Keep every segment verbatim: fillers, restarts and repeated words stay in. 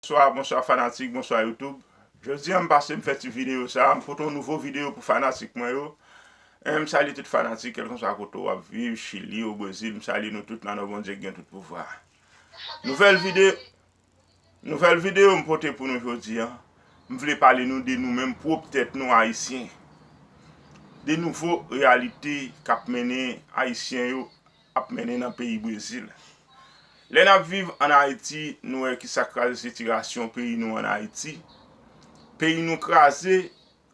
Bonswa, bonswa fanatik, bonswa YouTube. Jodi a m pase m fè ti videyo sa, m pote yon nouvo videyo pou fanatik mwen yo. E m salye tout fanatik, kèlkanswa kote w ap viv, Chili, o Brezil, m salye nou tout nan non Bondye ki gen tout pouvwa. Nouvèl videyo, nouvèl videyo m pote pou nou jodi a. M vle pale nou de nou menm pwòp tèt nou Ayisyen. De nouvo reyalite k ap mennen Ayisyen yo ap mennen nan peyi Brezil. Lè n ap viv ann Ayiti, nou wè ki sa k kraze sitiyasyon peyi nou ann Ayiti. Peyi nou kraze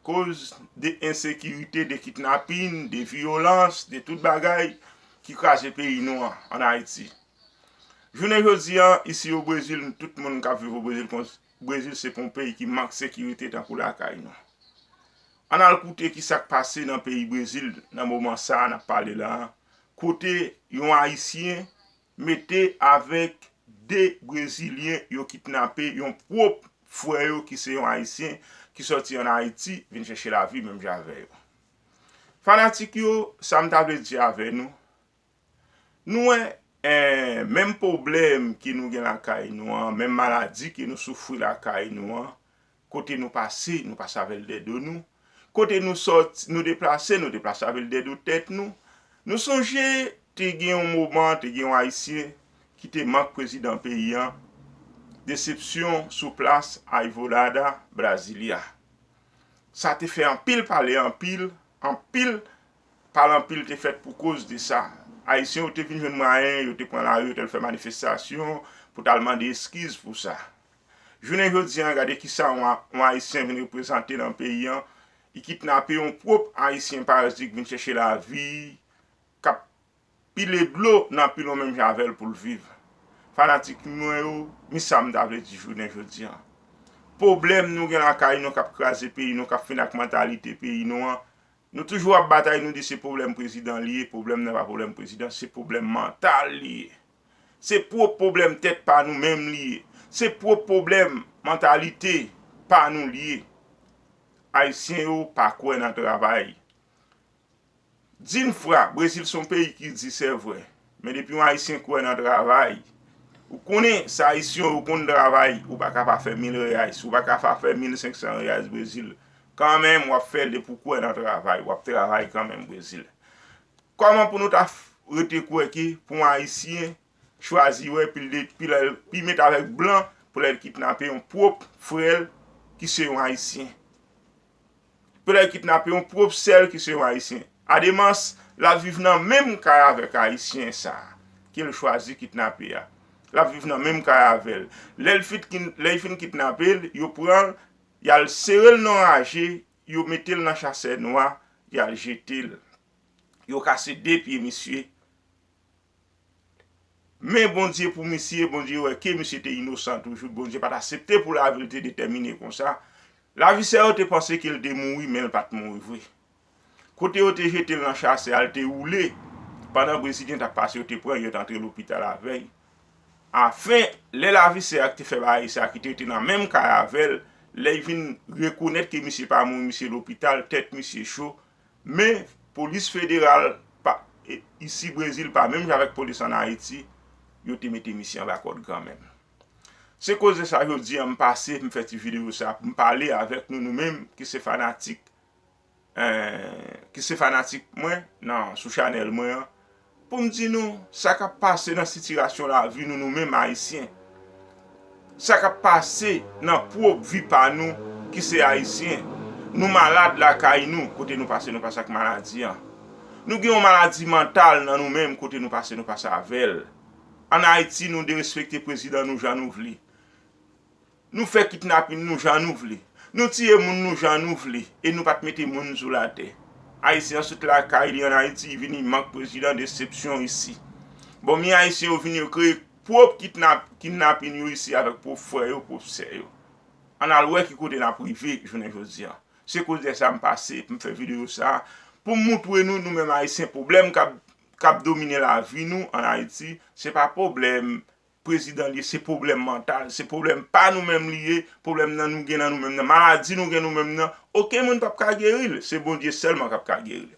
koz de ensekirite, de kidnapin, de vyolans, de tout bagay ki kraze peyi nou an, ann Ayiti. Jounen jodi a, isi o Brezil, tout moun k ap viv o Brezil, kon Brezil se pa yon peyi ki mank sekirite tankou lakay nou. Ann al koute ki sa k pase nan peyi Brezil nan moman sa a n ap pale la a, kote yon Ayisyen mete avèk de Brezilyen yo kidnape yon pwòp frè yo ki se yon Ayisyen ki sòti ann Ayiti vin chèche lavi menm jan avè yo. Fanatik yo, sa m ta vle di avè nou, nou wè, eh, menm pwoblèm ke nou gen lakay nou an, menm maladi ke nou soufri lakay nou an, kote nou pase, nou pase avè l dèdo nou. Kote nou sòti, nou deplase, nou deplase avè l dèdo tèt nou. Nou sonje te gen yon moman, te gen yon Ayisyen ki te mank prezidan peyi an, desepsyon sou plas Alvorada, Brasilia. Sa te fè anpil pale, anpil, anpil pale, anpil te fèt pou koz de sa. Ayisyen yo te vin jwenn mwayen, yo te pran lari, yo t al fè manifestasyon pou t al mande eskiz pou sa. Jounen jodi a, gade kisa yon, yon Ayisyen vin reprezante nan peyi an. Li kidnape yon pwòp Ayisyen parazi k vin chèche lavi, k ap pile dlo nan pilon menm jan avè l pou l viv. Fanatik mwen yo, mi sa m ta vle di jounen jodi a. Pwoblèm nou gen lakay nou k ap kraze peyi nou, k ap fini ak mantalite peyi nou an, nou toujou ap batay, nou di se pwoblèm prezidan li ye, pwoblèm nan pa pwoblèm prezidan, se pwoblèm mantal li ye. Se pwòp pwoblèm tèt pa nou menm li ye. Se pwòp pwoblèm mantalite pa nou li ye. Ayisyen yo pa kwè nan travay. Din fra, Brezil se yon peyi ki di se vre. Men depi yon Ayisyen kwè nan travay, ou konnen sa Ayisyen yo konn travay, ou pa ka pa fè mil reyais, ou pa ka pa fè mil senk san reyais Brezil. Kanmenm, w ap fè l depi w kwè nan travay, w ap travay kanmenm Brezil. Kòman pou nou ta f-, rete kwè ke pou yon Ayisyen chwazi wè, pi l de-, pi l, pi met avèk blan pou l al kidnape yon pwòp frè l ki se yon Ayisyen? Pou l al kidnape yon pwòp sè l ki se yon Ayisyen. Además, l ap viv nan menm kay avèk Ayisyen sa a ke l chwazi kidnape a. L ap viv nan menm kay avè l. Lè l fin kin-, lè l fin kidnape l, yo pran l, y al sere l nan raje, yo mete l nan chasè nwa, y al jete l. Yo kase de pye misye. Men Bondye pou misye, Bondye wè ke misye te inosan toujou, Bondye pa t aksepte pou lavi l te detèmine konsa. Lavisè yo te panse ke l te mouri, men l pa t mouri vre. Kote yo te jete l nan chasè a, l te woule. Pandan Brezilyen t ap pase, yo te pran l, yo t antre lopital avè l. Afen, lè lavisè a ki te fè bagay sa a, ki te rete nan menm kay avè l, lè l vin rekonèt ke misye pa mouri, misye lopital, tèt misye cho, men polis federal pa, e, isi Brezil pa menm jan avèk polis ann Ayiti, yo te mete misye anba kòd kanmenm. Se koze sa jodi a m pase, m fè ti videyo sa pou m pale avèk nou, nou menm ki se fanatik, eh, ki se fanatik mwen nan, sou chanèl mwen an, pou m di nou sa k ap pase nan sitiyasyon lavi nou, nou menm Ayisyen. Sa k ap pase nan pwòp vi pa nou ki se Ayisyen. Nou malad lakay nou, kote nou pase, nou pase ak maladi an. Nou gen yon maladi mantal nan nou menm, kote nou pase, nou pase avè l. Ann Ayiti, nou derespekte prezidan nou jan nou vle. Nou fè kidnapin nou jan nou vle. Nou tiye moun nou jan nou vle. E nou pa t mete moun sou latè. Ayisyen an sot lakay li ann Ayiti, li vini mank prezidan, desepsyon isi. Bon, men Ayisyen yo vini, yo kreye pwòp kidnap-, kidnapin yo isi avèk pwòp frè yo, pwòp sè yo. Ann al wè ki kote n ap rive jounen jodi a. Se koze sa m pase pou m fè videyo sa a, pou m montre nou, nou menm Ayisyen, pwoblèm k ap, k ap domine lavi nou ann Ayiti, se pa pwoblèm prezidan li ye, se pwoblèm mantal, se pwoblèm pa nou menm li ye, pwoblèm nan nou gen nan nou menm nan, maladi nou gen nou menm nan, okenn moun p ap ka geri l, se Bondye sèlman k ap ka geri l.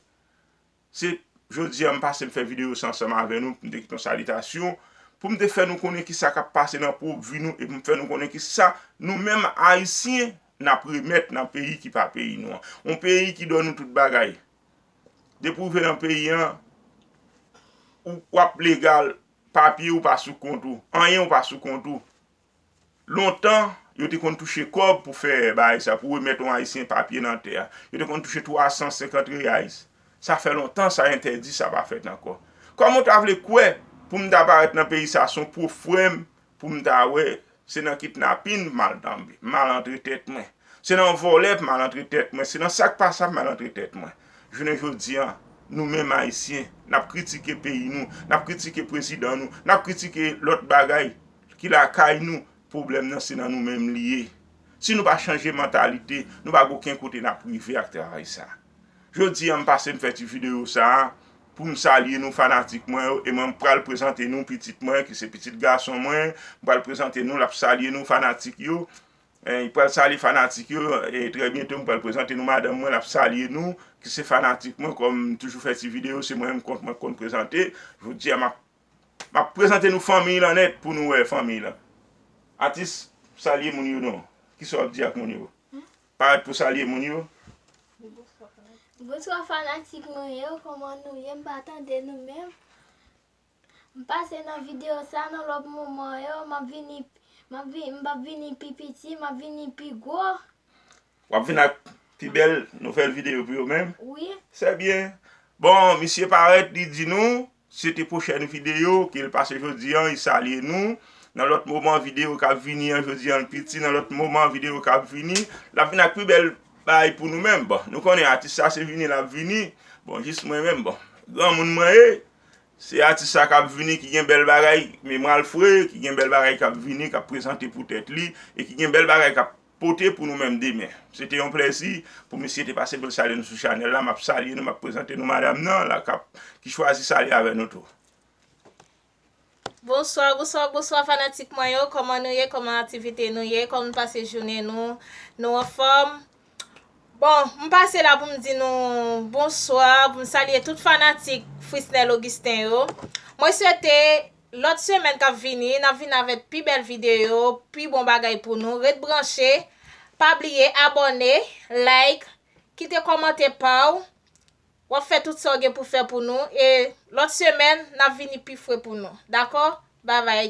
Se jodi a m pase m fè videyo sa ansanm avè nou, m te kite yon salitasyon pou m te fè nou konnen ki sa k ap pase nan pwòp vi nou, e pou m fè nou konnen ki sa nou menm Ayisyen n ap remèt nan peyi ki pa peyi nou an. Yon peyi ki dò nou tout bagay. Depi w rive nan peyi an, ou w ap legal, papye ou pa sou kont ou, anyen ou pa sou kont ou. Lontan, yo te konn touche kòb pou fè bagay sa, pou remèt yon Ayisyen papye nan tè a. Yo te konn touche twa san senkant reais. Sa fè lontan sa entèdi, sa pa fèt ankò. Kòman w ta vle kwè pou m ta parèt nan peyi sa, se yon pwòp frè m, pou m ta wè, se nan kidnapin m al tanbe, m al antre tèt mwen. Se nan vòlè m al antre tèt mwen, se nan sa k pa sa m al antre tèt mwen. Jounen jodi a, nou menm Ayisyen, n ap kritike peyi nou, n ap kritike prezidan nou, n ap kritike lòt bagay ki lakay nou, pwoblèm nan se nan nou menm li ye. Si nou pa chanje mantalite, nou pa gen okenn kote n ap rive ak travay sa. Jodi a, m pase m fè ti videyo sa a pou m salye nou fanatik mwen yo, e mwen m pral prezante nou pitit mwen, ki se pitit gason mwen, m pral prezante nou, l ap salye nou fanatik yo. E, li pral salye fanatik yo, e trè byento m pral prezante nou madanm mwen, l ap salye nou, ki se fanatik mwen, kòm m toujou fè ti videyo, se mwen menm kont mwen k konn prezante. Jodi a, m ap, m ap prezante nou fanmi lan nèt pou nou wè fanmi lan. Atis, salye moun yo non. Kisa w ap di ak moun yo? Parèt pou salye moun yo. Bonswa fanatik mwen yo, kòman nou ye? M pa tande nou menm. M pase nan videyo sa nan lòt moman yo, m ap vini, m ap vi-, m p ap vini pi piti, m ap vini pi gwo. W ap vin ak pi bèl nouvèl videyo pou yo menm? Wi. Se byen. Bon, misye parèt, li di nou, se te pwochèn videyo ke l pase jodi a, li salye nou. Nan lòt moman videyo k ap vini an, jodi a l piti, nan lòt moman videyo k ap vini, l ap vin ak pi bèl bagay pou nou menm. Bon, nou konnen atis sa se vini l ap vini. Bon, jis mwen menm, bon, granmoun mwen ye. Se atis sa k ap vini ki gen bèl bagay, memwa l fre, ki gen bèl bagay k ap vini, k ap prezante pou tèt li, e ki gen bèl bagay k ap pote pou nou menm demen. Se te yon plèzi pou misye te pase pou l salye nou sou chanèl la. M ap salye nou, m ap prezante nou madanm nan, la k ap, ki chwazi salye avè nou tou. Bonswa, bonswa, bonswa fanatik mwen yo. Kòman nou ye? Kòman aktivite nou ye? Kòman nou pase jounen nou? Nou anfòm? Bon, m pase la pou m di nou bonswa, pou m salye tout fanatik Frisnel Augustin yo. Mwen swete lòt semèn k ap vini, n ap vin avèk pi bèl videyo, pi bon bagay pou nou. Ret branche, pa bliye abòne, like, kite kòmantè pa w. W ap fè tout sa w gen pou fè pou nou. E lòt semèn, n ap vini pi fre pou nou. Dakò? Babay.